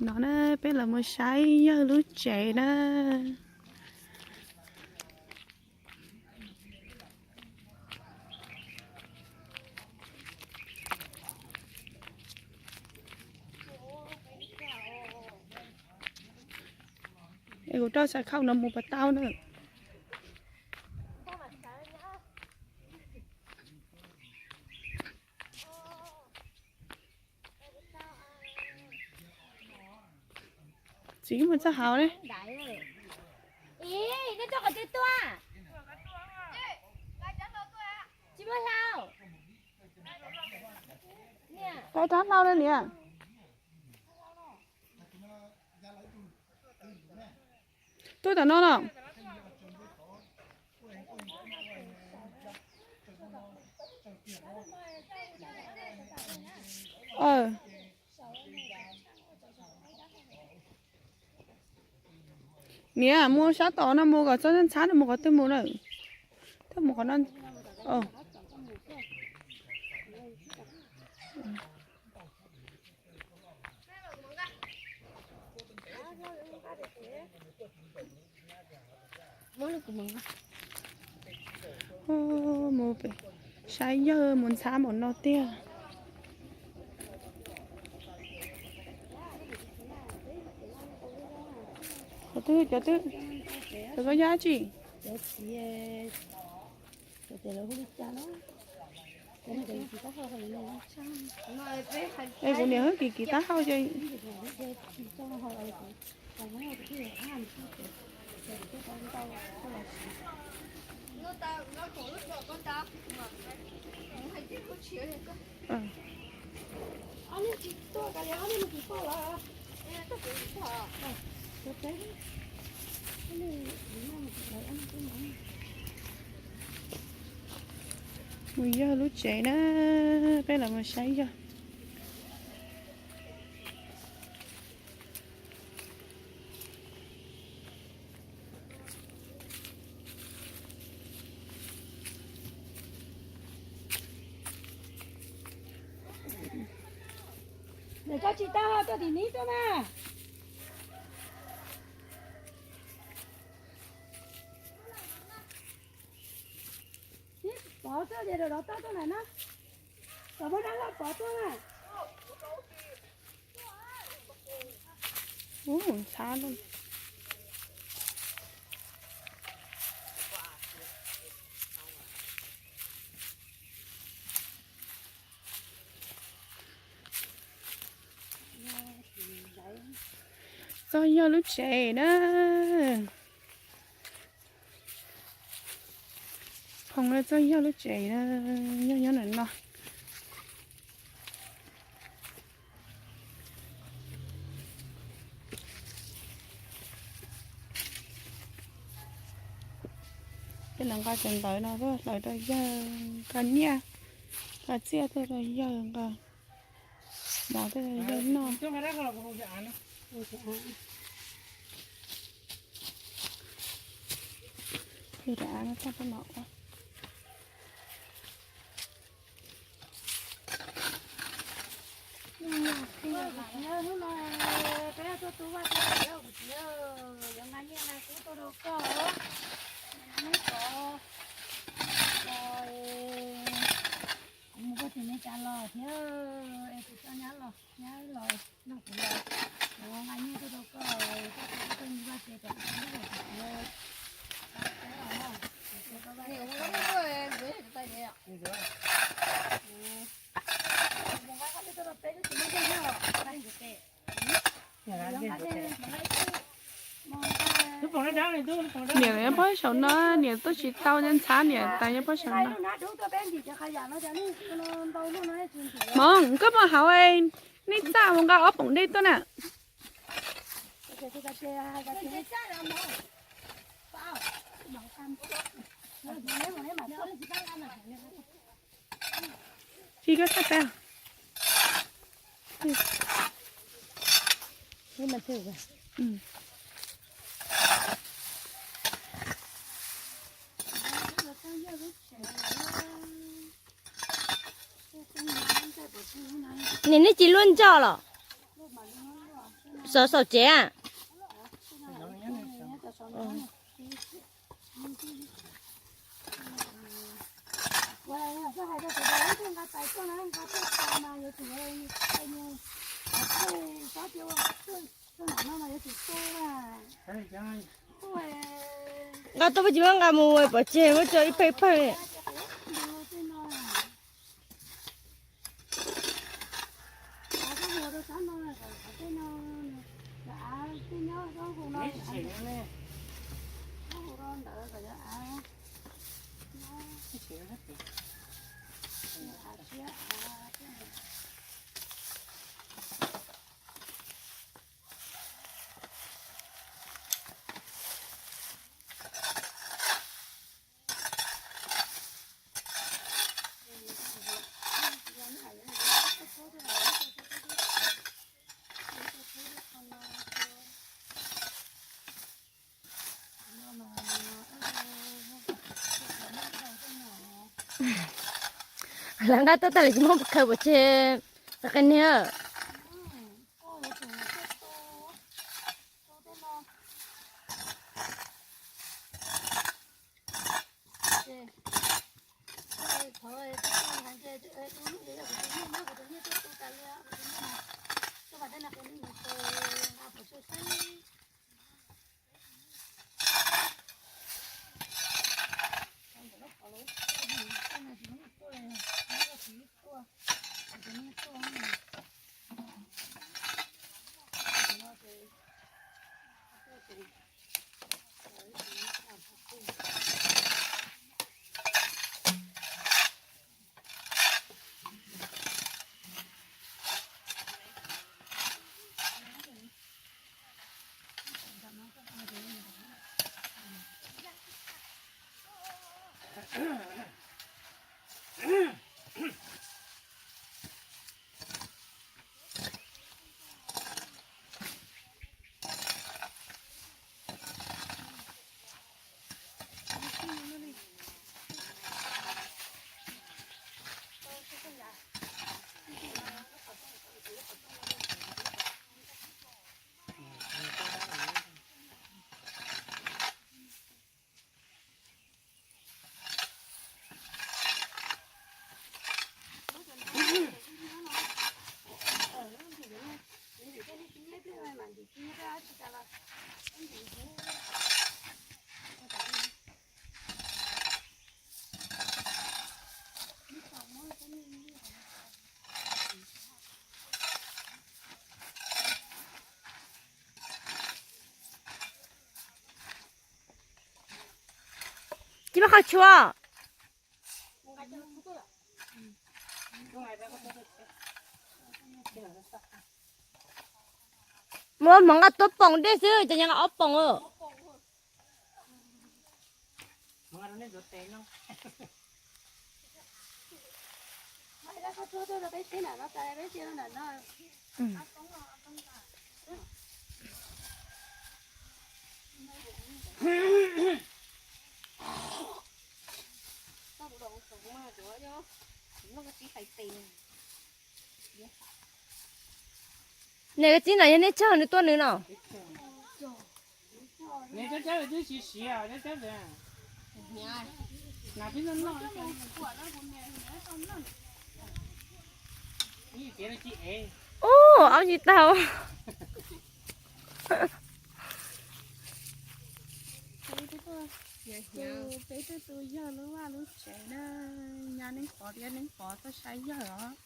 No na, peb los mus saib yawg lub tsev na. Es kuv rau xav khau no mus pas tau na. Txiv mus txog hauv ne. Tau rab hlau na niam. Tuaj tom no no. Niam, mus sab tom no mus kom txog ntxhab no mus qhov twg mus na. Twb mus qhov no. Mus saib yawg mus ntxhab npaum no tiag. Cov twb, cov twb, cov koj yab tsi? Es kuv niam hwb kis kis taub hau ces. Mus yawg lub tsev na, peb los mus saib yawg. Nws koj tsis tau tuaj tim ni tuaj mas. Pov tuaj ces rov rov tau tuaj lawm na. Kom muaj dab loj pov tuaj na. Ntxhab lawm. Txog yawg lub tsev na. Phoom no txog yawg lub tsev na, yawg nyob ntawm no. Peb los nqa cov ntawv no tuaj hlawv rau yawg, nqa nyiaj, nqa txiaj tuaj rau yawg, nqa mov tuaj rau yawg noj. Yawg rov av no tag peb mam ua. Hnub no peb tuaj tu vaj tu tsev, kuv txiv, yuav nqa nyiaj nqa kub tuaj rau koj, hnub tod kuv mus puag tim Meskas los thiab es kuv coj nyab los, nyab los nrog kuv los, kuv nqa nyiaj tuaj rau koj, koj tuaj tu vaj tsev tom kuv txiv. Niam nyob pob saum no, niam tuaj tsis tau, nyob ntxhab niam tas nyob pob saum no. Hmoov, koj mus hauv, nej txaj mus nqa ob poom dej tuaj na. Tsis koj sab peb. Nim nej tsis luaj ntso los? Xov xaum tsev a. Nqa tuaj peb tsis muab nqa mus pov tseg muab tso ib phawj ib phawj. Lawv nqa tuaj tas lawm tsis muab khaws pov tseg qe niag. Tsis muaj qhov tshuav. Muab hmoov nqa tuaj poom dej xwb ces nqa ob poom. Nws txib no yog neb tsaug nws tuaj nws no. Ub, aub tsis tau. Peb twb tu yog lub vaj lub tsev na, nyab neeb pov thiab neeb pov txoj saib yawg os.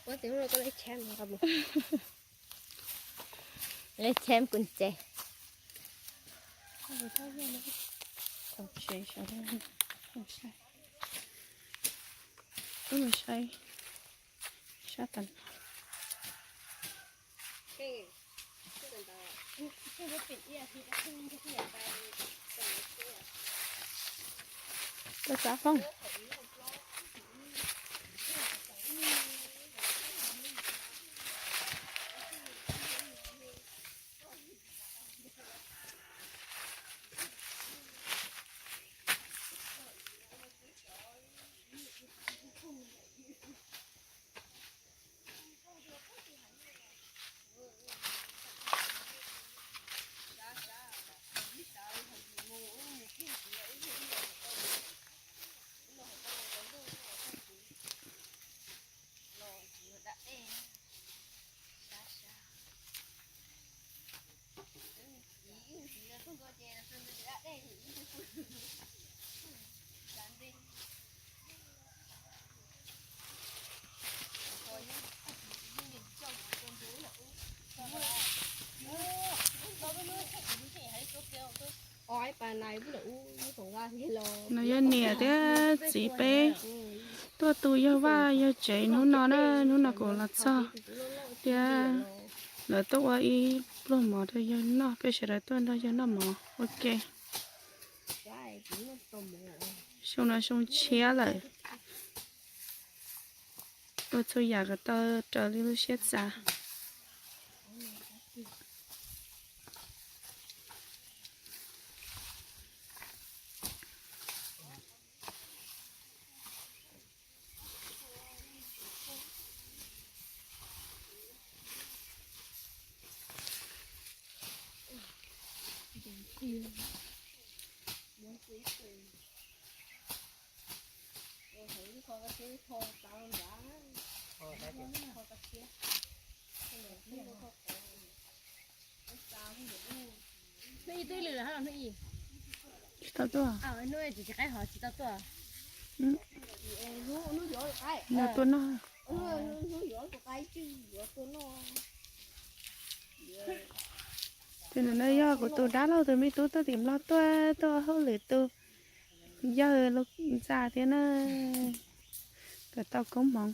Ua tias koj lej cheb nqa mus, lej cheb kuv ntses. Wb mus saib, wb mus saib sab tas. Tuaj txav foob. No yog niam thiab txiv peb tuaj tu yawg vaj yawg tsev hnub no na, hnub no kuv los txog thiab lawv tuaj ua ib pluag mov rau yawg noj, peb sawv daws tuaj nrog yawg noj mov ua ke. Xyoo no xyoo tshiab lawm, ua txhua yam kom tau raws li lub siab xav. Hnub ib twb lwm lawm hab los hnub ib? Tsis tau tuaj. Hnub ib tsis qaib hov tsis tau tuaj. Nws tuaj noj. Tus no yog kuv tus dab laug tus me tub tuaj tim Nplog tuaj, tuaj ua hauj lwm tu yawg lub ntxa thiab na, kom tau koob hmoov.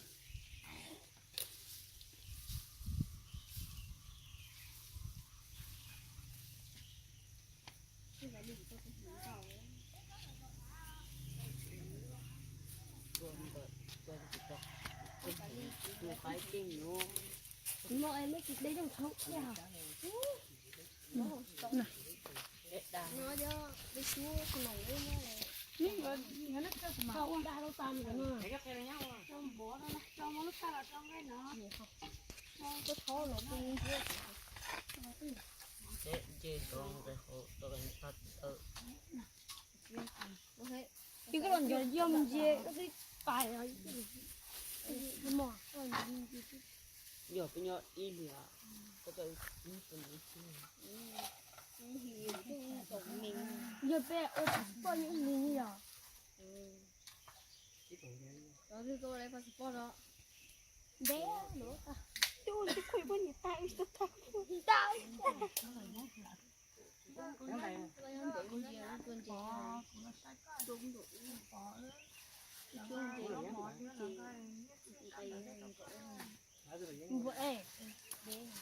Ces koj los nco yog me ntsis koj twb pais os. Yog peb nyob ib hlis, koj tau ib tug ntawd xwb. Yog peb ua tsis poj nyob ib hlis yog. Ntev lawm, twb ua tsis khuj poj niam tag, ua tsis tau tag.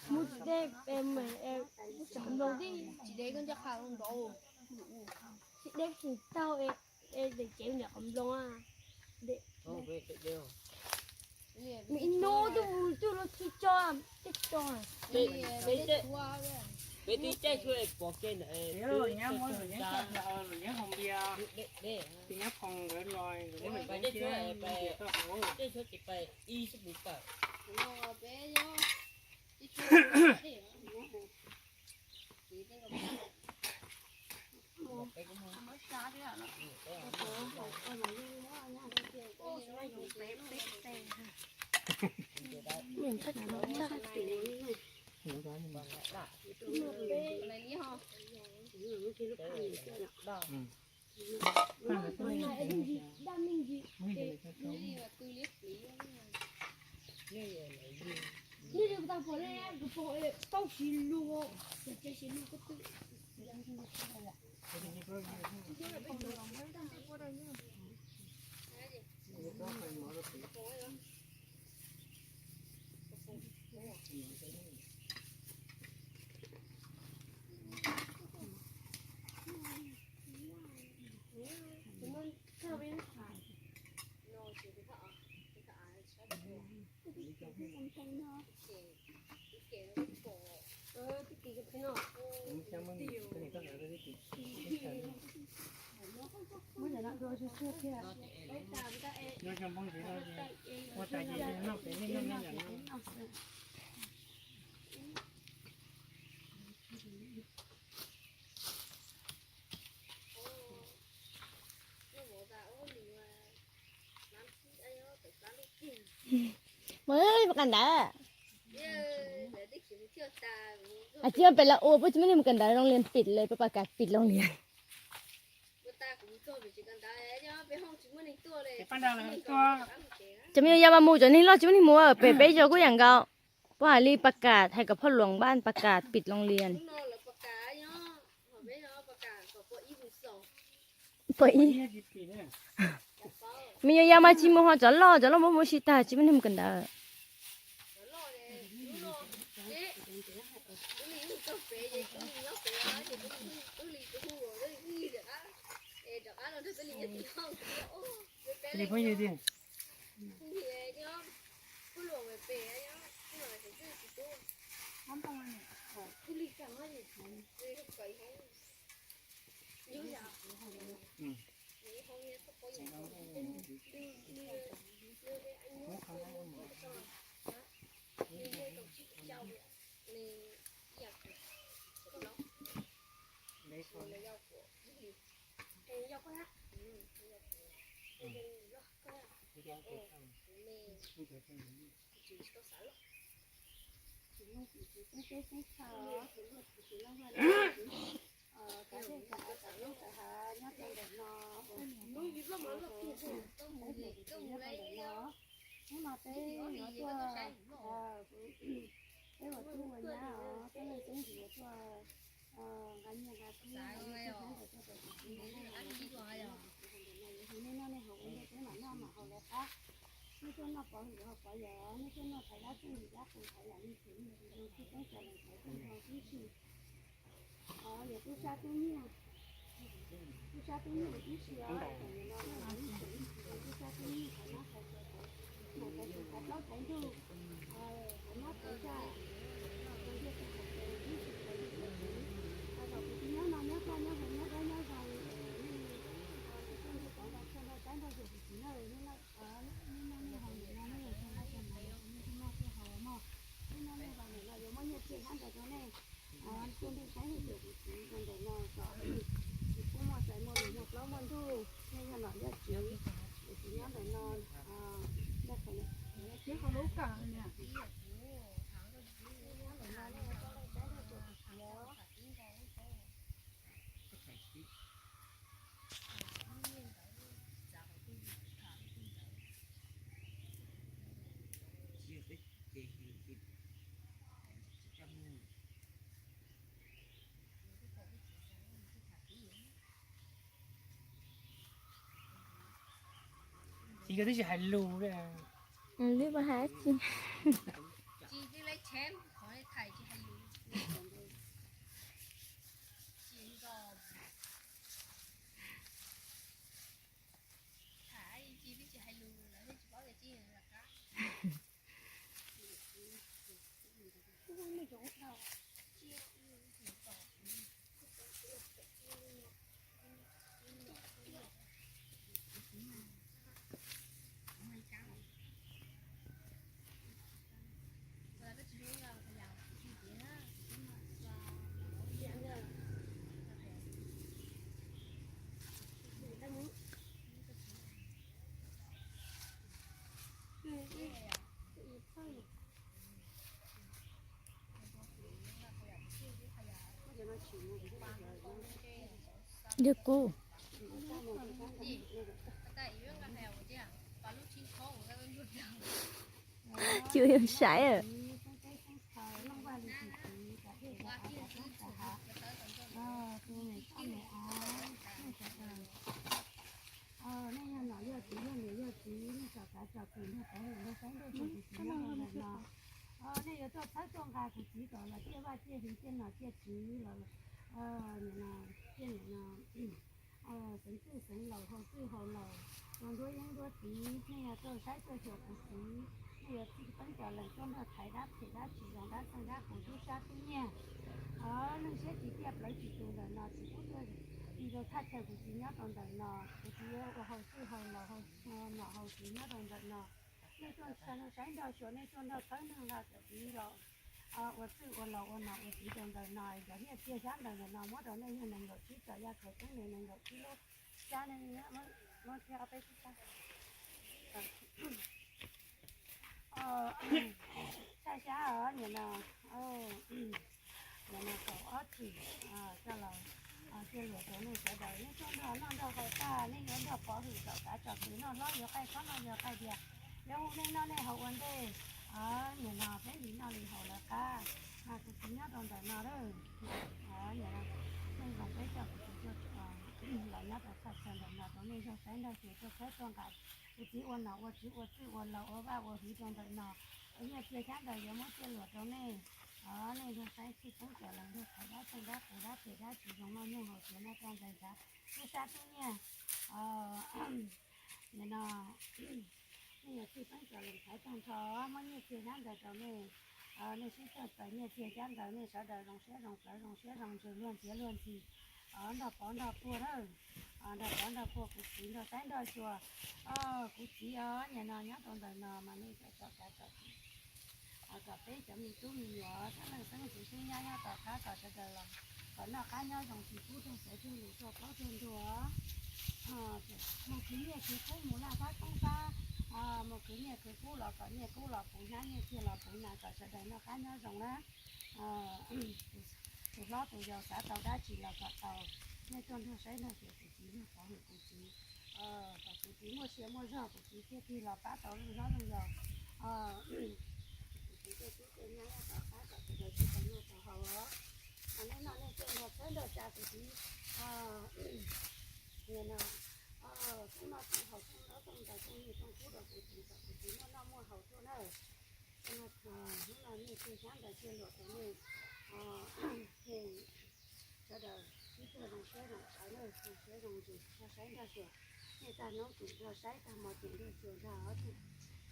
Mus tsis deb, tsis deb tsis tau, es cev niam qhov nploos. Ib hnub twb mus twb luag tsis tso, tsis tso. Peb tib caij tshuav pom kiag ntawm, Mus pem ntawd. Tsis pem los ua, puas tsis muaj neeg mus kawm ntawv, loo lias pim lawm, pas kas pim loo lias. Cov me nyuam yaus mas mus, cov neeg loj tsis muaj neeg mus, pem peb zos kuj yam nkaus. Puab hais li pas kas, hais kom phauj Luam npaj pas kas pim loo lias. Me nyuam yaus mas tsis mus, ho cov loj, cov loj muab muab tsis tag, tsis muaj neeg mus kawm ntawv. Hnub no peb yuav tuaj, peb ua tub ua nyab os, peb leej tub ntxim yuav tuaj nqa nyiaj nqa kub nqa ib tug hnab ntawm tuaj rau tus txiv ntawm no, tus txiv hauv ntawm no yuav hu nej noj nej haus ua ntej peb mam noj mam haus lawv qab. Nej tuaj noj pov hwm haus pov yawm, nej tuaj noj thaiv dab txeej dab qus thaiv yam li txim li txim zoo txij teb chaws lees thaiv txoj ntoo tib si. Yog tub sab tub nyiag, tub sab tub nyiag tib si os, tub sab tub nyiag qhov nab qhov cua, qhov plaub qhov ntug, qhov nab qhov zaj, qhov ntej qhov tsev tib si qhov yus qhov tsev. Thaum kuv tsis nyob no nyob koj nyob hauv nyob dawb nyob zoo, nej tuaj nrog tov nrog tshuaj nrog saib nrog yus tus txiv na, nej noj nej haus ntawm no nej yuav tau nqa cov ntawd los nej noj nej haus mog. Nej noj nej haus ntawm no yuav muab nyiaj txiag hnab ntawd rau nej. Tuaj nrog saib nej tus txiv ntawm no kom tsis pub muaj txais muaj lus muaj plaub muaj ntug, nej yog nom yog tswv, tus txiv nyob ntawm no, ntawm no nej tau saib nej tus txiv. Txiv koj twb tsis hais lus li. Lub mas hais tsis. Yog kuv. Cua yog saib. Nej yog nom yog tswv yog niam yog txiv, nej tsom kav tsom kwm nrog pov hwm nrog saib nrog tus txiv nyob ntawm no. Nej yuav tuaj txhawb tuaj nqa tus txiv kom los ciaj vaj ciaj hwv ciaj nom ciaj tswv los, nim no, ciaj nim no, xeev txwj xeev laus haus txwj haus laus, tus nruab yeeb nruab txiv, nej yuav tuaj saib tuaj xyuas tus txiv, Yuav txij peeb cov lees tuaj nrog thaiv dab phem dab tsis zoo dab xeeb dab qus tub sab tub nyiag. Neej siab tsis tiaj plawv tsis tus ntawm no tsis pub tuaj. Ib zaug thaj chaw kuv txiv nyob rau ntawm no, kuv txiv ua hauj txwj hauj laus hauj nom hauj txiv nyob rau ntawm no. Nej tuaj saib nrog xyuas, nej tuaj nrog txhawb nrog nqa kuv txiv los ua txwj ua laus ua nom ua txiv rau ntawm no. Cov nyiaj txiag xyab ntawv ntawm no muab rau nej yog nees nkaum tsib txom yaj khaws teeb nees nkaum tsib lub xyab ne, muab thiab ob peb tsib xyab. Tshaj xyab os, nim no, nim no kaum ob tswm coj los cia luam rau nej sawv daws. Nej tuaj nrog noj nrog haus tag, nej yuav nrog pov hwm tsom kav tsom kwm noj hlob yuav qaij txhob noj yog qaij dias, yuav hu nej noj nej haus ua ntej. Nim no peb li noj li haus lawv qab, mas kuv txiv nyob rau ntawm no lawm. Nim no nej zoo peb coj kuv txiv tuaj los nyob rau txhaj chaw ntawm no rau nej nrog saib nrog xyuas tuaj txhawb tuaj nqa kuv txiv ua nom ua tswv ua txwj ua laus ua vaj ua hwv rau ntawm no. Cov nyiaj txiag xyab ntawv yuav muab cia luam rau nej. Nej nrog saib txij poob cov lees nrog thaiv dab xeeb dab qus dab phem dab tsis zoo noj nyoog haus txiav noj rau ntxais ntshav tub sab tub nyiag. Nim no nej yuav txij peeb cov lees thaiv tag nrho, muab nyiaj txiag xyab ntawv rau nej. Nej sib txawj txais nyiaj txiag xyab ntawv, nej sawv daws zoo siab zoo plawv zoo siab zoo ntsws luag ntxhiav luag ntxhi, nrog pov nrog puag lawm, nrog pov nrog puag kuv txiv nrog saib nrog xyuas. Kuv txiv os, nim no nyob rau ntawm no mas nej tsom kav tsom kwm kom peb cov me tub me nyuam xeeb leej xeeb ntxwv tub nyab nyob tom qab kom sawv daws los kom noj qab nyob zoo tsis pub raug xaiv raug lus raug plaub raug ntug. Mus khwv nyiaj khwv kub mus laj fab toob fab, mus khwv nyiaj khwv kub los kom nyiaj kub los puv hnab nyiaj txiag los puv nas kom sawv daws noj qab nyob zoo na. Tus hlob tus yau xav tau dab tsi los kom tau. Nej tuaj nrog saib nrog xyuas kuv txiv nrog pov hwm kuv txiv, kom kuv txiv muaj sia muaj zog kuv txiv thiaj tig los pab tau leej hlob leej yau. Kuv txiv tej tub tej nyab nyob tom qab kom sawv daws tsis tau noj tau haus os. Nej noj nej tuaj nrog txhawb nrog tsa kuv txiv. Nim no pheej noj pheej haus pheej ntaub pheej ntawv pheej nyiaj pheej kub rau kuv txiv kom kuv txiv muaj noj muaj haus tuaj na. Hnub no nyiaj txiag xyab ntawv cia luam rau nej, nej sawv daws sib txawj zoo siab zoo sawv na, zoo siab zoo ntsws nrog saib nrog xyuas. Nej tag hnub tseem nrog saib, tag hmo tseem nrog xyuas ntag.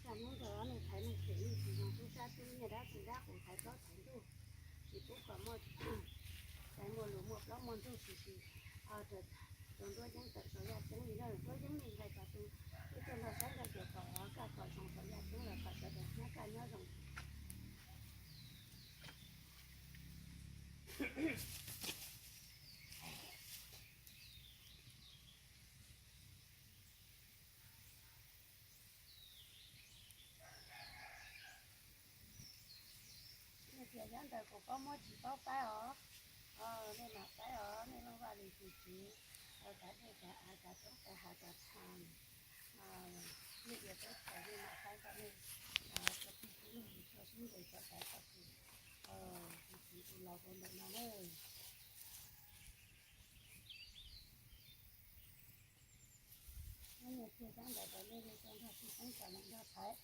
Tag hnub nrog nej thaiv neeg phem neeg tsis zoo tub sab tub nyiag dab txeem dab qus thaiv plaub thaiv ntug, tsis pub kom muaj tais muaj lus muaj plaub muaj ntug tsis tsis rau nruab yeeb tawm saum yaj ceeb li na. Nruab yeeb li nqe kom tus twb tuaj nrog saib nrog xyuas kom kaj kom zoo saum yaj ceeb los kom sawv daws nyob kaj nyob zoo. Nej tias xyab ntawv kuv paub muab tsis paub faib os. Nej mam faib os, nej looj vaj lus tus txiv, kav dej kav av kav roob kav hav kav txha, nej tias teb chaws nej mam faib kom nej ua tib tug neeg txawj sib ntes txawj kav txawj kwv, tus txiv tus laus rau ntawm no na. Muab nyiaj txiag xyab ntawv rau nej, nej tuaj nrog txhawb nrog xyuas, nej nrog thaiv,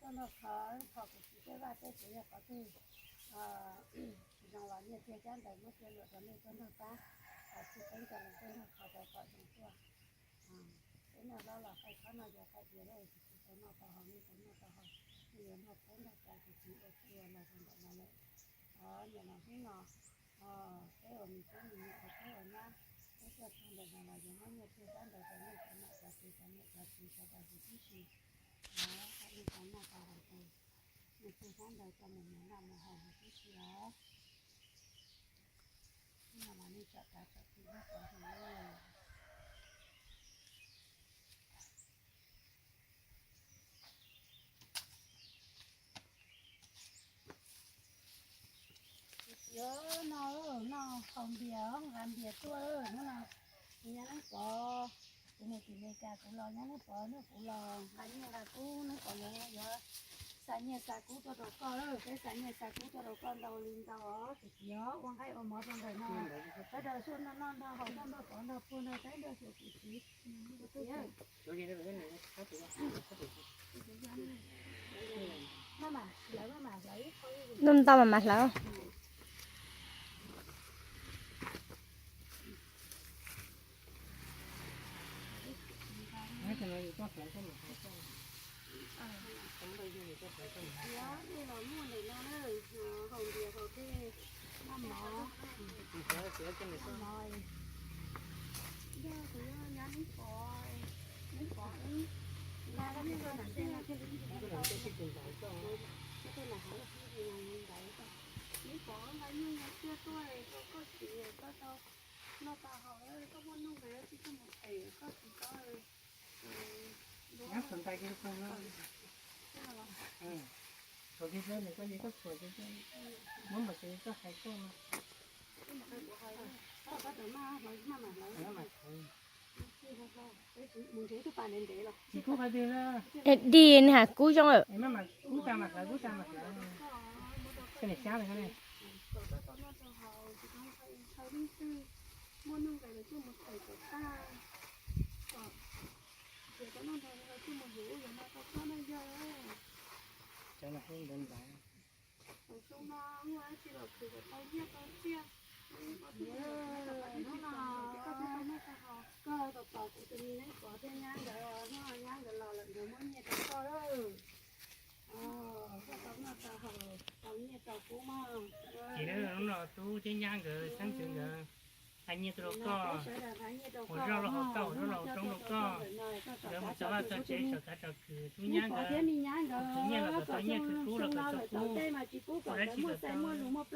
tuaj nrog kho, kho kuv txiv tej vaj tej tsev yog qhov twg tsis zoo los nyiaj txiag xyab ntawv muab cia luam rau nej tuaj nrog pab, txhawb nrog xyuas, tuaj nrog kho rau kom zoo tuaj. Peb noj hlob los qaij txhob noj yog qaij diav, nej tsis tau noj tau haus, nej tau noj tau haus, nej yuav nrog txhawb nrog tsa kuv txiv ua txhua los rau ntawm no lawm. Nim no hnub no peb ua me tub me nyuam ua tub ua nyab, peb tuaj txog ntawm no los yuav muab nyiaj txiag xyab ntawv rau nej cov nom cov tswv cov niam cov txiv sawv daws huv tib si. Kom nej tau noj tau haus tus, nyiaj txiag xyab ntawv rau mus mus noj mus haus huv tib si os. Hnub no mas nej tsom kav tsom kwm noj tau haus. Yuav noj, noj haus npias nqa npias tuaj, hnub no kuv nyob Pov, kuv mus tim Meskas kuv los nyob Pov nyob kuv los nqa nyiaj nqa kub, neb Pov yuav, yuav xa nyiaj xa kub tuaj rau koj, peb xa nyiaj xa kub tuaj rau koj ntau li ntau os, tus txiv os, ua nqaij ua mov rau ntawm no, sawv daws tuaj noj noj nrog haus nrog Pov nrog puag nrog saib nrog xyuas kuv txiv. Tus txiv, Noj ntau mas mam hlawv. Tiav dej los muaj ntawm no na, haus npias haus dej, noj mov, noj mov. Yog kuv yuav nyob neb pov, neb pov, nqa neb pov nqa nyuj nqa tsiaj tuaj rau koj siv, koj tau noj tau haus, koj muaj nuj nqis tsis tuaj mus them koj tsis tau. Dig nws has kub zoo lawm. Koj tos tos kuv tus me neeb pov thiab nyab nkawd, hnub no nyab nkawd los lawm nkawd muab nyiaj rau koj lawm. Koj tau noj tau haus tau nyiaj tau kub mog. Ces lub no tub thiab nyab nkawd xeeb ntxwv nkawd hais nyiaj tuaj rau koj, ua zoj los hauv toj, ua zoj los hauv roob rau koj. Nkawd mus txog vaj txog tsev saum thav saum kws tub nyab nkawd, tub nyab los kom tau nyiaj, khwv kub los kom tau kub, ua dab tsi kom tau dab tsi, kom txhob muaj xaiv muaj lus muaj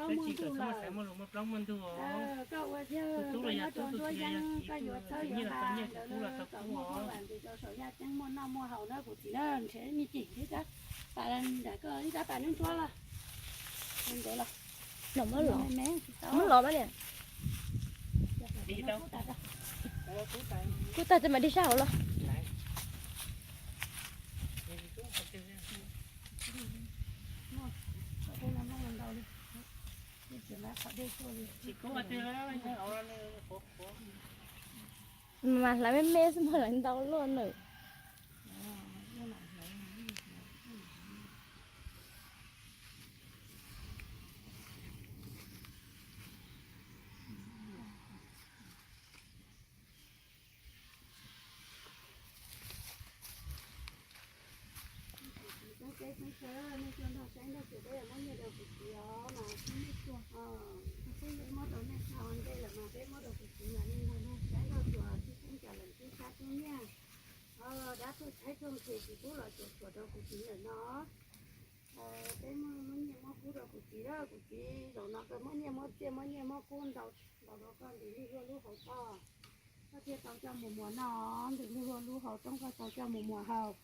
plaub muaj ntug os. Tus tub los yog tub, tus txiv los yog txiv, tus nyab los tau nyiaj, khwv kub los tau kub os. Muaj noj muaj haus na kuv txiv na, ntshe me cim ib rab pas ntawm koj ib rab pas nub ntsuab los ntev los. Los muab los, muab los mas niam. Kub tag tsis mam dig sab hauv los. Mas hlawv me me xwb mas hlawv ntau luaj nawb. Xeeb teb xeeb chaw, nej coj nrog saib nrog tsuas peb muab nyiaj rau kuv txiv os mas. Xeeb teb muab rau nej tag ua ntej lawm mas peb muab rau kuv txiv mas nej nrog saib nrog tsuas tib xeeb cas lawm tib sab tub nyiaj. Dab tuj tshaib tuaj nqhis tsis pub los tsuas tsuas rau kuv txiv lawm no. Peb muab nyiaj muab kub rau kuv txiv, kuv txiv zaum no kawg muab nyiaj muab txiaj muab nyiaj muab kub ntau ntau rau koj ntws lwg luag lub hauv toj. Koj thiaj tau coj mus muas noj, ntws lwg luag lub hauv roob koj tau coj mus muas haus.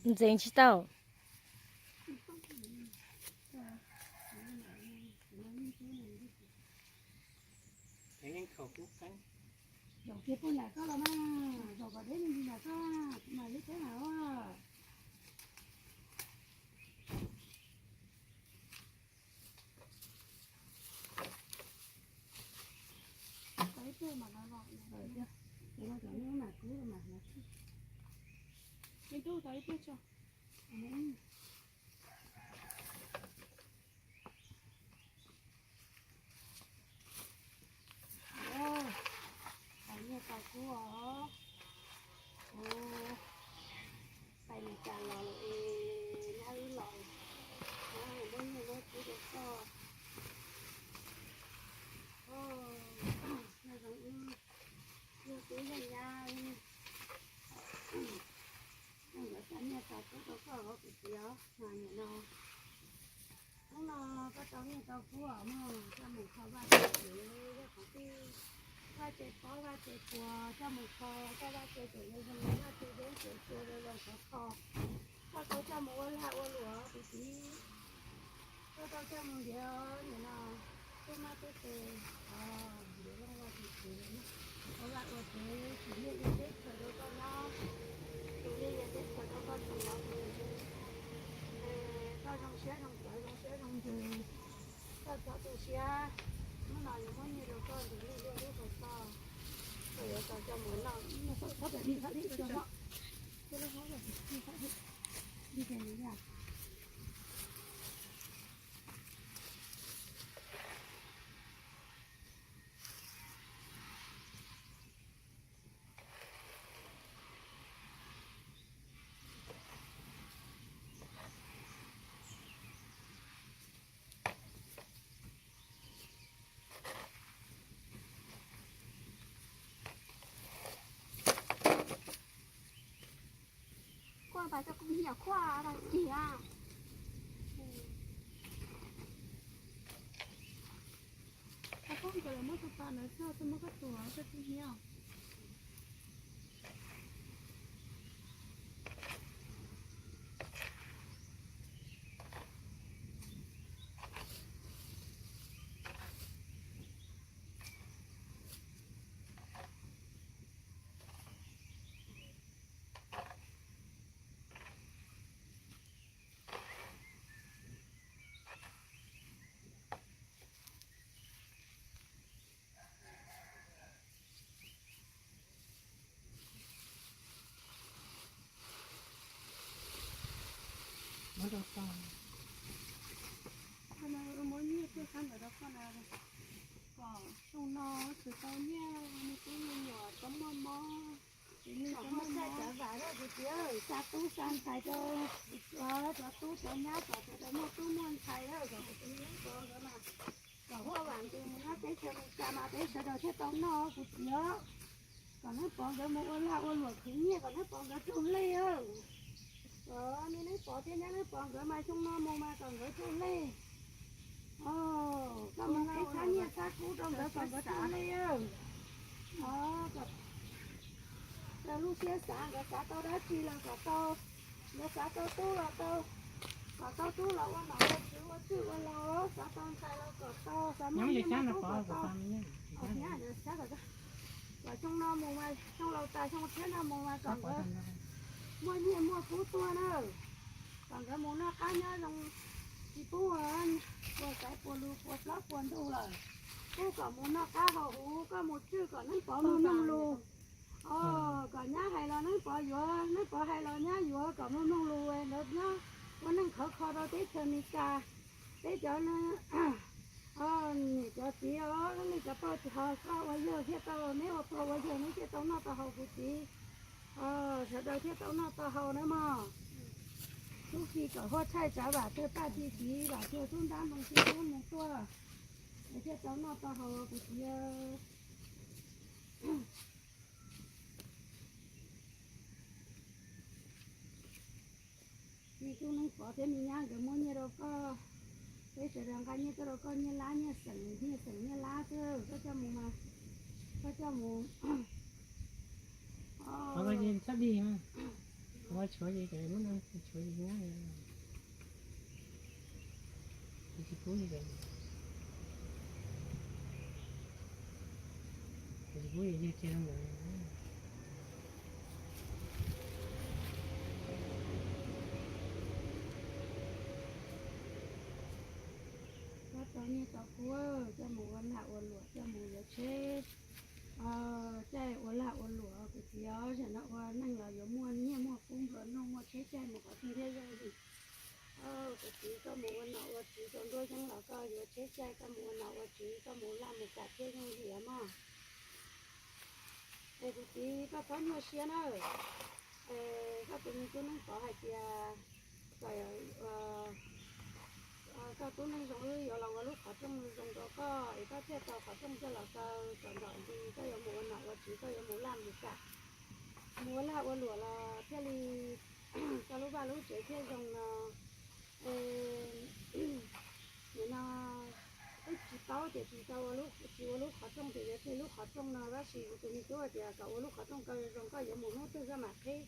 Ntxeev tsis tau. Zaum kiag puag nram koj los mas, zaum kom deb me ntsis nram koj mas lub teb mas ua. Tau ib pliag mam los los. Ces no cov nyob mam kub mam hlawv. Me tub tau ib pliag tso. Tau nyiaj tau kub os. Pais Meskas los lawm es nyab wb los, nyab muab nyiaj muab kub rau koj. Nyob zoo wb yug tub yug nyab, nkawd xa nyiaj xa kub rau koj os kuv txiv os. Mas nim no hnub no koj tau nyiaj tau kub os mog, coj mus kho vaj kho tsev, yog qhov twg vaj tse pob vaj tse puas coj mus kho, koj vaj tse tseem zoo zoo, vaj tse deb tseem txua zoo zoo kov kho. Koj tau coj mus ua lag ua luam kuv txiv, koj tau coj mus ntiav nim no tub mab tub qhe, ntiav vaj vaj tse tsev, ua vaj ua tsev, tus liaj ia teb chaws rau koj nyob, tus liaj ia teb chaws rau koj txhom los, koj zoo siab zoo tawv zoo siab zoo ntsws, koj txhob tu siab. Hnub no yuav muab nyiaj rau koj ntxiv li luaj lub hauv toj, koj yuav tau coj mus noj. Khuaj pas coj kuv nyiam khuaj los cig a. Koj poob ces lawv muab tus pas ntawd txog tuaj muab koj tuam koj tsis nyiam. Muab rau koj. Muab nyiaj tuaj sab ntawd rau koj na. Kom xyoo no khwv tau nyiaj me tub me nyuam txhob muaj mob. Kom muaj tshaj cov vam rau kuv txiv, xa tub xa ntxhais rau cov tub cov nyab, kom sawv daws muaj tub muaj ntxhais, kom kuv txiv Neeb Pov nkawd mas kom huaj vam nti mus nyob teb chaws Amelikas mas peb sawv daws thiaj tau noj kuv txiv. Kom Neeb Pov nkawd mus ua lag ua luam khwv nyiaj kom Neeb Pov nkawd raug lej. Kom me Neeb Pov thiab nyab Neeb Pov nkawd mas xyoo no mus mas kom nkawd raug lej. Koj mus qhib txhab nyiaj txhab kub rau nkawd kom nkawd raug lej. Raws lub siab xav, nkawd xav tau dab tsi los kom tau, nkawd xav tau tub los tau, kom tau tub los ua nom ua tswv ua txwj ua laus, xav tau ntxhais los kom tau, xav muaj nyiaj muaj kub kom tau. Kom xyoo no mus mas xyoo laus tas xyoo tshiab no mus mas kom nkawd muaj nyiaj muaj kub tuaj na. Kom nkawd mus noj qab nyob zoo, tsis pub puas xaiv puas lus puas plaub puas ntug lawm. Pub kom mus noj qab haus huv, koj mus tswj kom Neeb Pov mloog mloog lus. Kom nyab hais los Neeb Pov yuav, Neeb Pov hais los nyab yuav, kom mloog mloog lus nkawd nyob ua neej khawv kho rau teb chaws Amelikas. Peb cov niam cov txiv os, nej cov pog cov, koj ua yawg thiaj tau, neb ua pog ua yawg neb thiaj tau noj tau haus kuv txiv. Sawv daws thiaj tau noj tau haus na mog. Tub ki kom huaj tshaij tsav vam tawg paj ti tiv vam tuag tub ntab moo ti tub moo tuaj, es thiaj tau noj tau haus kuv txiv. Tsis tub Neeb Pov thiab me nyab nkawd muab nyiaj rau koj, peb sawv daws nqa nyiaj tuaj rau koj, nyiaj lab nyiaj xeem, nyiaj xeem nyiaj lab xwb, koj coj mus mas, koj coj mus. Qhov ko ces txhob dig, qhov ko tshuav ces muab no tshuav ces nyab, tsis pub li, tsis pub li yawg cia rau nkawd. Koj tau nyiaj tau kub coj mus ua lag ua luam, coj mus yuav tsheb, caij ua lag ua luam kuv txiv os, zaum no ua neej los yuav muaj nyiaj muaj kub nplua nuj, muaj tsheb caij mus qhov twg thiaj yooj yim. Kuv txiv, koj mus ua nom ua tswv rau nruab yeeb los koj yuav tsheb caij, koj mus ua nom ua tswv, koj mus laj mus kam thiaj yooj yim mog. Es kuv txiv, koj txhob nyuaj siab na. Es koj tus me tub Neeb Pov hais tias kom koj tub neej zoo wb yuav los ua lub qhov rooj zoo rau koj es koj thiaj tau qhov rooj coj los kaw kom ntom nti, koj yuav mus ua nom ua tswv, koj yuav mus laj mus kam. Mus ua lag ua luam los thiaj li koj lub vaj lub tsev thiaj zoo no. Nim no wb tsis paub tias tsis tau ua lub, tsis ua lub qhov rooj tias yuav tseg lub qhov rooj no, tab sis kuv tus me tub hais tias kom ua lub qhov rooj kaw zoo, koj yuav mus hnub twg koj mam qhib,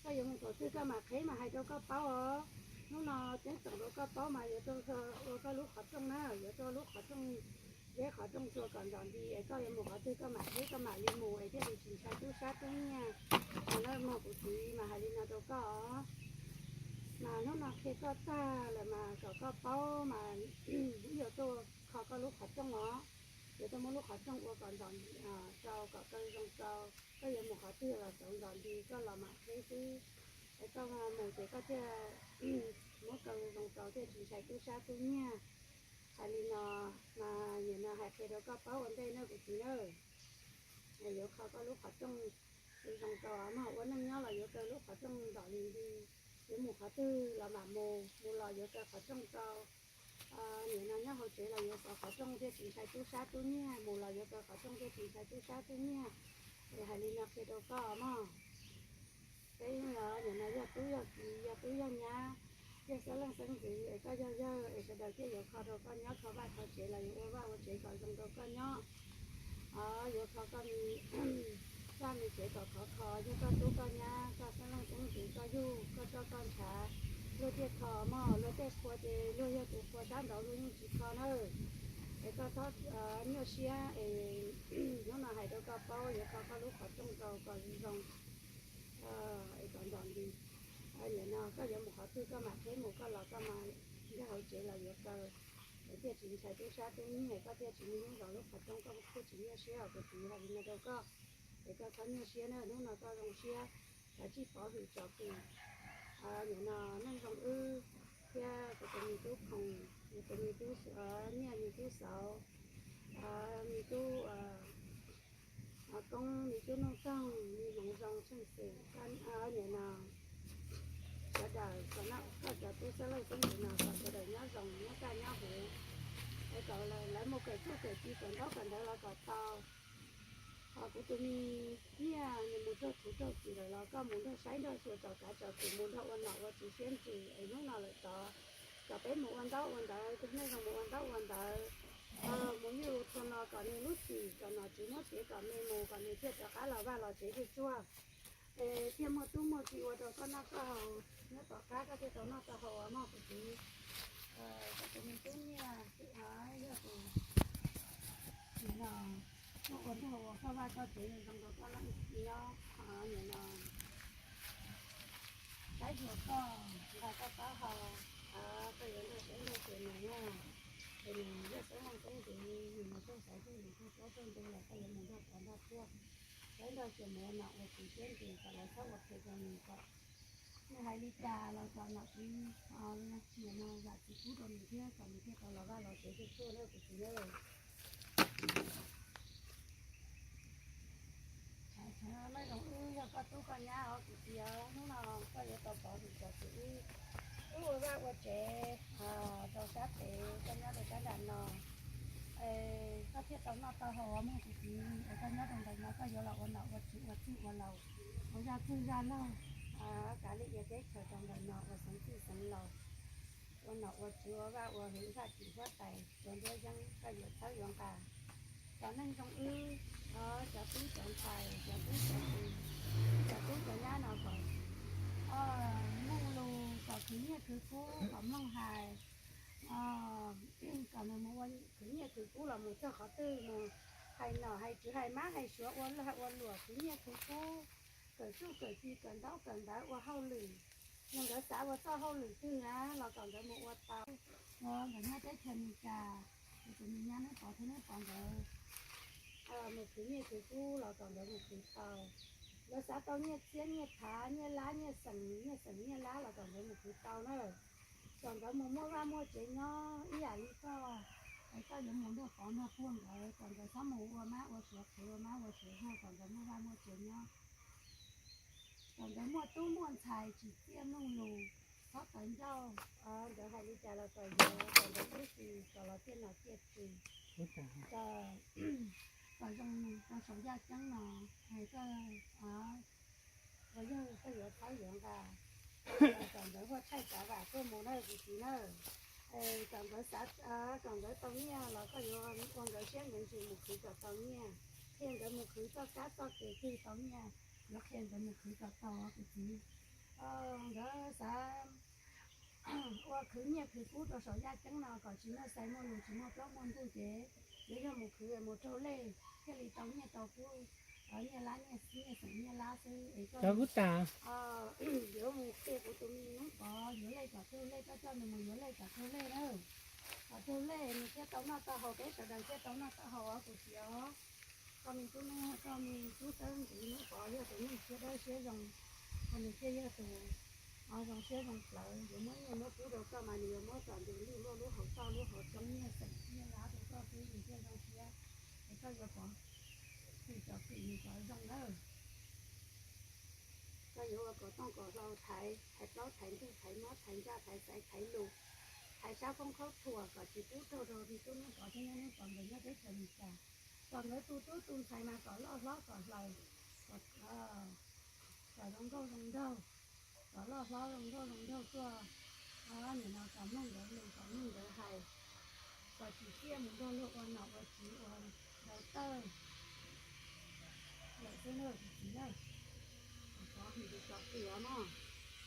koj yuav mus thaum twg koj mam qhib mas hais rau koj paub os. Hnub no ceeb toom rau koj paub mas yuav rau ua koj lub qhov rooj na, yuav rau lub qhov rooj, zeb qhov rooj rau kom ntom nti es koj yuav mus qhov twg koj mam qhib koj mam li mus es thiaj li tsis ntshai tub sab tub nyiaj. Mas no mas kuv txiv mas hais li no rau koj os. Mas hnub no qhia koj tag lawm mas kom koj paub mas wb yuav tuaj kho koj lub qhov rooj os. Yuav tau muab lub qhov rooj ua kom ntom rau kom kaw zoo rau. Koj yuav mus qhov twg los txaus ntom nti koj los mam qhib xwb. Es koj mus ces koj thiaj muab kaw zoo rau thiaj tsis ntshai tub sab tub nyiag. Hais li no mas nim no hais qhia rau koj paub ua ntej na kuv txiv na. Yuav kho koj lub qhov rooj zoo rau mog. Ua neej nyob los yuav kaw lub qhov rooj ntom li nti. Yuav mus qhov twg los mam mus, mus los yuav kaw qhov rooj rau. Nim no nyob hauv tsev los yuav xov qhov rooj thiaj tsis ntshai tub sab tub nyiag, mus los yuav kaw qhov rooj thiaj tsis ntshai tub sab tub nyiag. Es hais li no qhia rau koj mog. Peb nim no yog tub yog kiv, yog tub yog nyab, yog xeeb leej xeeb ntxwv es koj yog yawg es sawv daws thiaj yuav kho rau koj nyob, kho vaj kho tsev los yuav ua vaj ua tsev kom zoo rau koj nyob. Yuav kho koj vaj me tsev kom khov kho, yog koj tub koj nyab, koj xeeb leej xeeb ntxwv, koj yug, koj roj koj ntshav, luag thiaj kho mog. Luag tej qhua ces luag yog tus qhua sab nraud luag yeej tsis kho nawb. Es koj txhob nyuaj siab es hnub no hais rau koj paub, yuav kho koj lub qhov rooj rau kom zoo es kom ntom nti. Nim no koj yuav mus qhov twg koj mam qhib mus, koj los koj mas nyob hauv tsev los yuav kaw, es thiaj tsis ntshai tub sab tub nyiag, koj thiaj tsis muaj hnub zoo lub qhov rooj, koj thiaj tsis nyuaj siab os kuv txiv. Hais li no rau koj, es koj txhob nyuaj siab na, hnub no koj zoo siab, kav tsij pov hwm tsom kwm. Nim no neej zoo wb thiab kuv tus me tub Khoom, kuv tus me tub Nyiaj, me tub Xauv, me tub Koob, me tub Nuj Toog, me Hmoov Zoo, Tsheej Xwm, nim no sawv daws kom koj cov tub xeeb leej xeeb ntxwv no kom sawv daws nyob zoo nyob kaj nyob huv, es kom lawv mus kawm txuj kawm ci kawm ntaub kawm ntawv los kom tau. Ho kuv tus me Nyiaj nws mus raug txhuv raug xim lawm los koj mus nrog saib nrog xyuas tsom kav tsom kwm, mus nrog ua nom ua tswv siab ntsws es hnub no lawm tod kom peb mus ua ntaub ua ntawv, tus neeg zoo mus ua ntaub ua ntawv, mus ywj ua thua no kom nws lub txim, kom nom tswv muab txiav kom me mus, kom nws thiaj rov qab los vaj los tsev tsuag tsuag, es thiaj muaj tub muaj ki ua rau koj noj koj haus, nyob tom qab koj thiaj tau noj tau haus mog kuv txiv. Koj tus me tub Nyiaj yog tus nim no muab ua nrog ua koj vaj koj tsev zoo rau koj nyob nim no. Saib xyuas koj, nqa koj taub hau, koj yuav nrog saib nrog xyuas nws na. Ces nws yog xeeb leej xeeb ntxwv, nws mus raug xaiv raug lus raug plaub raug ntug los koj yuav mus nrog pov nrog puag, saib nrog xyuas mus ua nom ua tswv siab ntsws kom lawv txhob ua phem rau nws kom nws hais li cas los kom nom tswv nim no vam txim pub rau nws thiab kom nws thiaj tau los vaj los tsev tsuag tsuag na kuv txiv na. Meej Zoo wb yog koj tub koj nyab os kuv txiv, hnub no koj yuav tau pov hwm tsom kwm wb, wb ua vaj ua tsev rau sab pem, koj nyob rau sab nram no, koj thiaj tau noj tau haus mog kuv txiv. Es koj nyob rau ntawm no koj yuav los ua nom ua tswv ua txwj ua laus, ua zaj txwj zaj laug, kav liam teb chaws rau ntawm no ua xeev txwj xeev laus, ua nom ua tswv ua vaj ua hwv, vaj tim huab tais, ua nruab yeeb koj yuav txhawb yuav nqa. Cov neeg zoo wb, cov tub cov ntxhais, cov tub cov ki, cov tub cov nyab no kom mloog lus, kom khwv nyiaj khwv kub, kom mloog hais, kom nws mus ua khwv nyiaj khwv kub los mus txog qhov twg mus hais nom hais tswv hais mab hais suav ua lag ua luam khwv nyiaj khwv kub, kawm txuj kawm ci kawm ntaub kawm ntawv ua hauj lwm. Yog nkawd xav ua txoj hauj lwm twg na los kom nkawd mus ua tau. Nkawd nyob teb chaws Amelikas, tus me nyab neb pov thiab neb pov nkawd mus khwv nyiaj khwv kub los kom nkawd mus khwv tau. Lawv xav tau nyiaj txiab nyiaj thav nyiaj lab nyiaj xeem nyiaj xeem nyiaj lab los kom nkawd mus khwv tau na. Kom nkawd mus muaj vaj muaj tsev nyob ib yam li koj, es koj yuav mus nrog pov nrog puag nkawd, kom nkawd txhob mus ua mab ua suav qhev ua mab ua suav huaj, kom nkawd muaj vaj muaj tsev nyob. Kom nkawd muaj tub muaj ntxhais tsim txiaj mloog lus, txhob tawv ncauj. Nkawd hais li cas los kom yuav, kom nkawd ib txwm kom los ciaj nom ciaj tswv, kom zoo rau saum yaj ceeb no. Koj, ua yawg koj yuav txhawb yuav nqa, kom nkawd huaj tshaij tsav vam tuaj mus na kuv txiv na. Kom nkawd xav, kom nkawd tau nyiaj los koj yuav ua nkawd siab nkawd ntsws mus khwv kom tau nyiaj, qhia nkawd mus khwv txoj kab txoj kev twg tau nyiaj, yuav qhia nkawd mus khwv kom tau kuv txiv. Nkawd xav ua khwv nyiaj khwv kub rau saum yaj ceeb no kom tsis muaj xais muaj lus tsis muaj plaub muaj ntug ces yuav yog mus khwv mus raug lej thiaj li tau nyiaj tau kub, nyiaj lab nyiaj xeem nyiaj lab xwb es koj yuav mus qhia kuv tus me nyuam pov yuav lej kom raug lej, koj coj nws mus yuav lej kom raug lej na. Qhov twg lej nws thiaj tau noj tau haus, peb sawv daws thiaj tau noj tau haus os kuv txiv os. Koj me tub neej, koj me tub xeeb ntxwv Hnub Pov yog tus neeg siab dawb siab zoo, ho nws thiaj yog tus zoo siab zoo plawv, yuav muab nyiaj muab kub rau koj mas nws yuav muab kom ntus ntuj luaj lub hauv toj lub hauv roob nyiaj xeem nyiaj lab rau koj xwb nws thiaj zoo siab. Es koj yuav pov hwm cov kwm nws kom zoo nawb. Koj yuav ua kom tooj kom hlau thaiv, thaiv plaub thaiv ntug thaiv mob thaiv ntsaj thaiv xaiv thaiv lus, thaiv sab foob khaub thuas kom tsis pub raug rau me tub Hnub Pov thiab nyab Hnub Pov nkawd nyob teb chaws Amelikas. Kom nkawd tu tub tu ntxhais mas kom loj hlob kom hlaws, kom zoo nkauj zoo nraug, kom loj hlob zoo nkauj zoo nraug tuaj, nim no kom mloog nkawd lus kom mloog nkawd hais, kom tsis txiaj mus nrog luag ua nom ua tswv ua dau tawj. Lawm xwb na kuv txiv na, pov hwm tus txom tim os mog.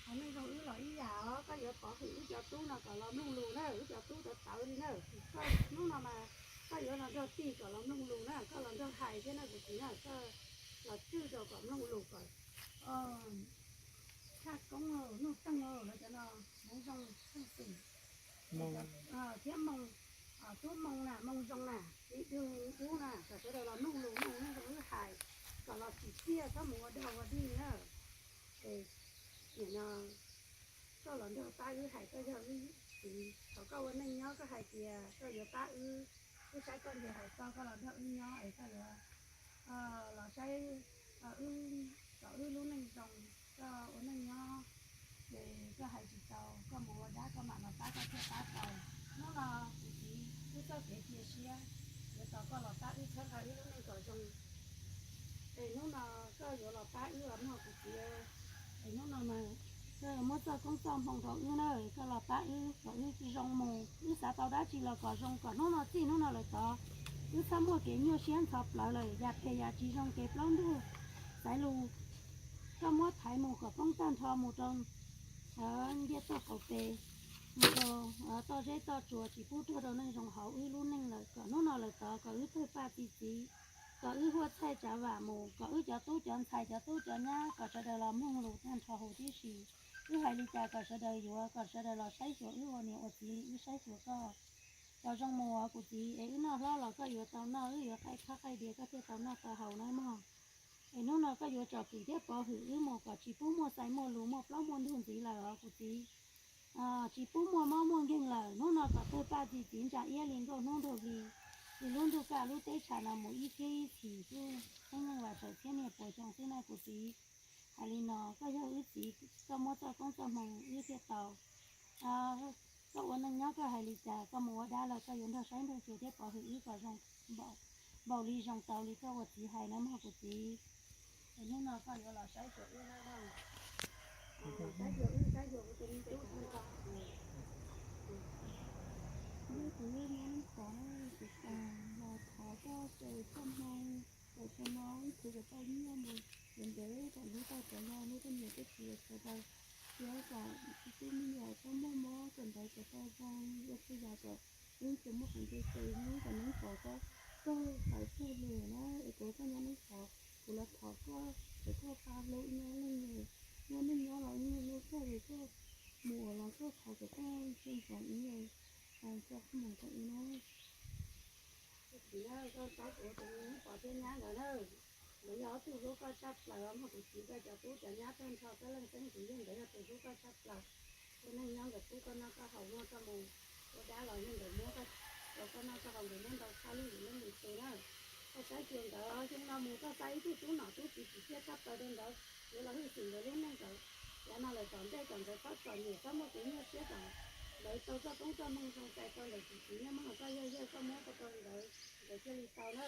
Hos neej zoo wb los ib yam os, koj yuav pov hwm wb cov tub no kom los mloog lus na, wb cov tub tawv tawv li na. Koj hnub no mas koj yuav los nrog tig kom los mloog lus na, koj los nrog hais thiab na kuv txiv na, koj los tswj rau kom mloog lus kom tshaj koob nuj teeg lawv cov no, hmoov zoo txheej xwm thiab moo, tub moo na, moo zoo na, li dwg dub na, kom sawv daws los mloog lus mloog neej zoo wb hais, kom los tsim txiaj txhob mus ua dog ua dig na. Es nim no koj los nrog pab wb hais, koj yog wb txiv, thaum koj ua neej nyob koj hais tias koj yuav pab wb, wb saib koj nce hais txog koj los nrog wb nyob es koj yuav los saib wb, kom wb lub neej zoo, koj ua neej nyob ces koj hais tsis tau, koj mus ua dab koj mam los pab koj thiaj pab tau. Hnub no kuv txiv wb txoj kev cia siab yuav tos koj los pab wb txhawb nqa wb lub neej kom zoo. Es hnub no koj yuav los pab wb los mog kuv txiv. Es hnub no mas koj muab txoj koob txoj hmoo rau wb na, koj los pab wb kom wb zoo mus, wb xav tau dab tsi los kom zoo, kom hnub no txij hnub no lawm tod wb txhob muaj kev nyuaj siab ntxhov plawv lawm, yam phem yam tsis zoo kev plaub ntug xaiv lus, koj muab thaiv mus kom poob tag nrho mus rau ntiaj teb qaum pes, mus rau toj zeb toj tsuas tsis pub raug rau neeg zoo hauv wb lub neej lawm, kom hnub no lawm tod kom wb tawg paj txi txiv, kom wb huaj txhaij tsav vam mus, kom wb cov tub cov ntxhais cov tub cov nyab kom sawv daws los mloog lus tag nrho huv tib si. Wb hais li cas kom sawv daws yuav, kom sawv daws los saib xyuas wb ua niam ua txiv li wb saib xyuas koj. Kom zoo mus os kuv txiv, es wb noj hlob los koj yuav tau noj, wb yuav qaij khob qaij diav koj thiaj tau noj tau haus na mog. Es hnub no koj yuav tsom kwm thiab pov hwm wb mus kom tsis pub muaj xaiv muaj lus muaj plaub muaj ntug ntxiv lawm os kuv txiv. Tsis pub muaj mob muaj nkeeg lawm, hnub no kom tawg paj txi txiv ntsa iab li nkauj hnub nraug hli, li lub ntuj kaj lub teb tshav no mus ib txhiab ib txhis xwb, txheeb leej vam txhaum txhiab niaj puas xyoo xwb na kuv txiv. Hais li no koj yog wb txiv, koj muab txoj koob txoj hmoo wb thiaj tau. Koj ua neej nyob koj hais li cas, koj mus ua dab los koj yuav nrog saib nrog xyuas thiab pov hwm wb kom zoo npaum li zoo tau li koj ua txiv hais na mog kuv txiv. Es hnub no koj yuav los saib xyuas wb na, saib xyuas wb, saib xyuas kuv tus me tub. Kuv yog nyab Neeb Pov, kuv los thov koj tes txoj hmoo, kom tsam no wb khwv kom tau nyiaj mus ntev ntev kom hlub tau cov laus hlub tej niam tej txiv sawv daws, thiab kom tub me nyuam txhob muaj mob, kom ntawd kom tau zoo, ua txhua yam kom wb tsis muaj qhov ntxhov tes, hnub kom Neeb Pov koj txawj txawj hais txawj lus na, es kuv koj nyab Neeb Pov, kuv los thov koj kom koj pab hlub wb nyab Neeb, muaj neej nyob los wb hlub koj, es koj mus los koj thov kom koj txhua ntxov wb, tso koj mus rau wb na. Koj saib kuv tus me Neeb Pov thiab nyab nkawd na, nkawd yog ob tug hlub koj tshaj plaws os mog kuv txiv. Koj cov tub cov nyab tag nrho koj leej xeeb ntxwv yog nkawd yog tus hlub koj tshaj plaws. Ua neej nyob nkawd pub koj noj koj haus, muaj koj mus ua dab los yog nkawd muab koj, koj noj koj haus nkawd muab ntau tshaj lub lwm leej lwm tus na. Koj saib xyuas nkawd, xyoo no mus koj xa ib tug tub nom tub tswv tsim txiaj tshaj plaws rau nkawd, yuav los hwj chim nkawd lub neej kom yav no lawm tom ntej kom nkawd txhob txom nyem txhob muaj kev nyuaj siab, kom nkawd tau txoj koob txoj hmoo zoo txais tau ntawm tus txiv nyob mog. Koj yawg yawg koj muab tau rau nkawd, nkawd thiaj li tau na.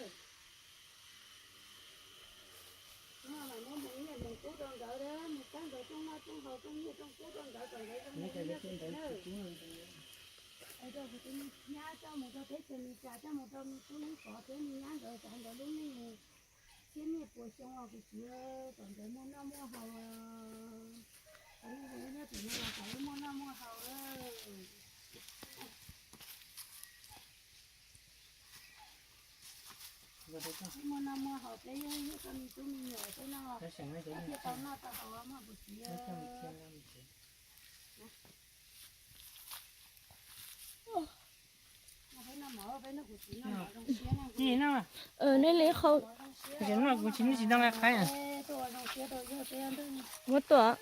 Hnub no mas muab mus nyiaj mus kub rau nkawd, mus pab nkawd rooj noj rooj haus rooj nyiaj rooj kub rau nkawd kom nkawd zoo mus nyiaj mus kub na. Es rau kuv tus me nyab coj mus rau teb chaws Amelikas, coj mus rau me tub Neeb Pov thiab me nyab nkawd xav nkawd lub neej mus txhiab niaj puas xyoo os kuv txiv, kom nkawd muaj noj muaj haus. Kom wb nyob tim no los kom wb muaj noj muaj haus. Wb muaj noj muaj haus peb yog koj me tub me nyuam peb noj, koj thiaj tau noj tau haus mog kuv txiv. Wb thiaj li thiaj noj mus tsev. Nej li qhau. Muab tuaj.